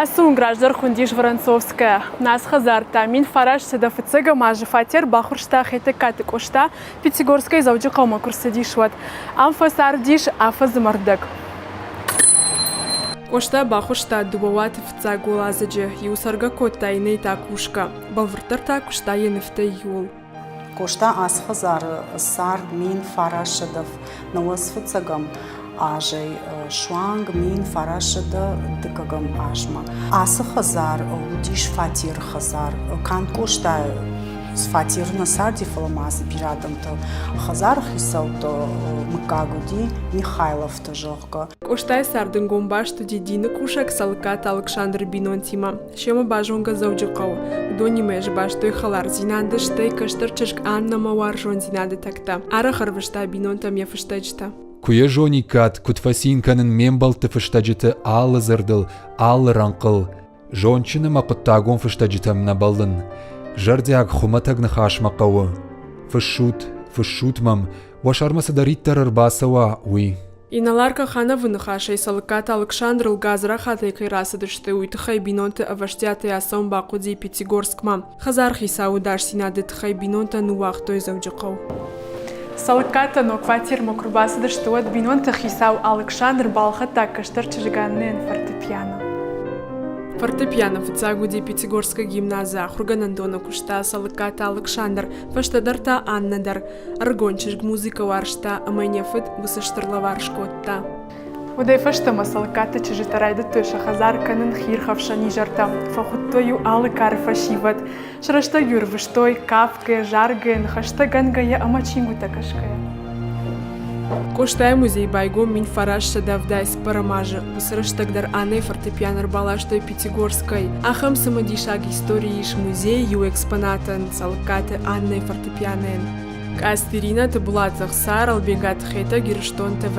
Ацы уынг раздӕр хуындис Воронцовская. Нас хӕдзар та 1900 фыццӕгӕм азы фатер бахуырста Хетӕгкаты Къоста, Пятигорскӕй Дзӕуджыхъӕумӕ куы рцыдис, уӕд. Ам фӕцардис афӕдзы мӕрдӕг. Къоста бахуыста дыууӕ уаты фыццаг уӕладзыджы, иу цӕргӕ кодта, иннӕйы та кусгӕ. Бӕлвырддӕр та куыста йӕ нывтӕй иуыл. Къоста ацы хӕдзары цард 1995 азӕй суанг 1902 азмӕ. Ацы хӕдзар уыдис фатеры хӕдзар. Канд Къостайы фатеры нӕ царди, фӕлӕ ма дзы бирӕ адӕмтӕ хӕдзары хицӕутты мыггаг уыди Михайловтӕ, зӕгъгӕ. Къостайы цард ӕнгом баст уыди дины кусӕг Цӕлыккаты Алыксандры бинонтимӕ. Семӕ базонгӕ Дзӕуджыхъӕуы. Уыдонимӕ сбастой хӕлардзинады, стӕй кӕстӕр чызг Аннӕмӕ уарзондзинады тӕгтӕ. Арӕх ӕрвыста бинонтӕм йӕ фыстӕджытӕ. Куы йӕ зониккат, куыд фӕцин кӕнын ме мбӕлтты фыстӕджыты алы дзырдыл, алы рӕнхъыл. Зондджын ӕмӕ хъуыддагон фыстӕджытӕм нӕ бӕллын. Зӕрдиаг хуымӕтӕг ныхасмӕ хъӕуы. Фыссут, фыссут мӕм, уӕ сӕрмӕ цыдӕриддӕр ӕрбацӕуа, уый. Инӕлар Кахановы ныхасӕй Цӕлыккаты Алыксандрыл гадзрахатӕй кӕй рацыдысты, уый тыххӕй бинонты ӕвӕстиатӕй ацӕуын бахъуыди Пятигорскмӕ. Хӕдзар хицауы дасдзинады тыххӕй бинонтӕ ныууагътой Дзӕуджыхъӕу. Цӕлыккатӕ ног фатермӕ куы рбацыдысты, уӕд бинонты хицау Алыксандр балхӕдта кӕстӕр чызг Аннӕйӕн фортепиано. Фортепиано фыццаг уыди Пятигорскы гимназы ахуыргӕнӕндоны куыста Цӕлыккаты Алыксандр, фӕстӕдӕр та Аннӕ дӕр. Ӕрыгон чызг музыкӕ уарзта ӕмӕ йын йӕ фыд уыцы стыр лӕвар скодта. Уӕдӕй фӕстӕмӕ Цӕлыккаты чызджытӕ райдыдтой сӕ хӕдзар кӕнын хиирхӕфсӕн изӕртӕ, фӕхуыдтой-иу алы кары фӕсивӕд. Сӕ рӕстӕг-иу ӕрвыстой кафгӕ, заргӕ, ныхӕстӕгӕнгӕйӕ ӕмӕ чингуытӕ кӕсгӕйӕ. Къостайы музей байгом 1974 азы. Уыцы рӕстӕг дӕр Аннӕйы фортепиано ӕрбаластой Пятигорскӕй. Ахӕм цымыдисаг истори ис музейы иу экспонатӕн, Цӕлыккаты Аннӕйы фортепианойӕн. Къӕстерина Тыбылаты Ӕхсар, Албегаты Хетӕг, Ирыстон ТВ.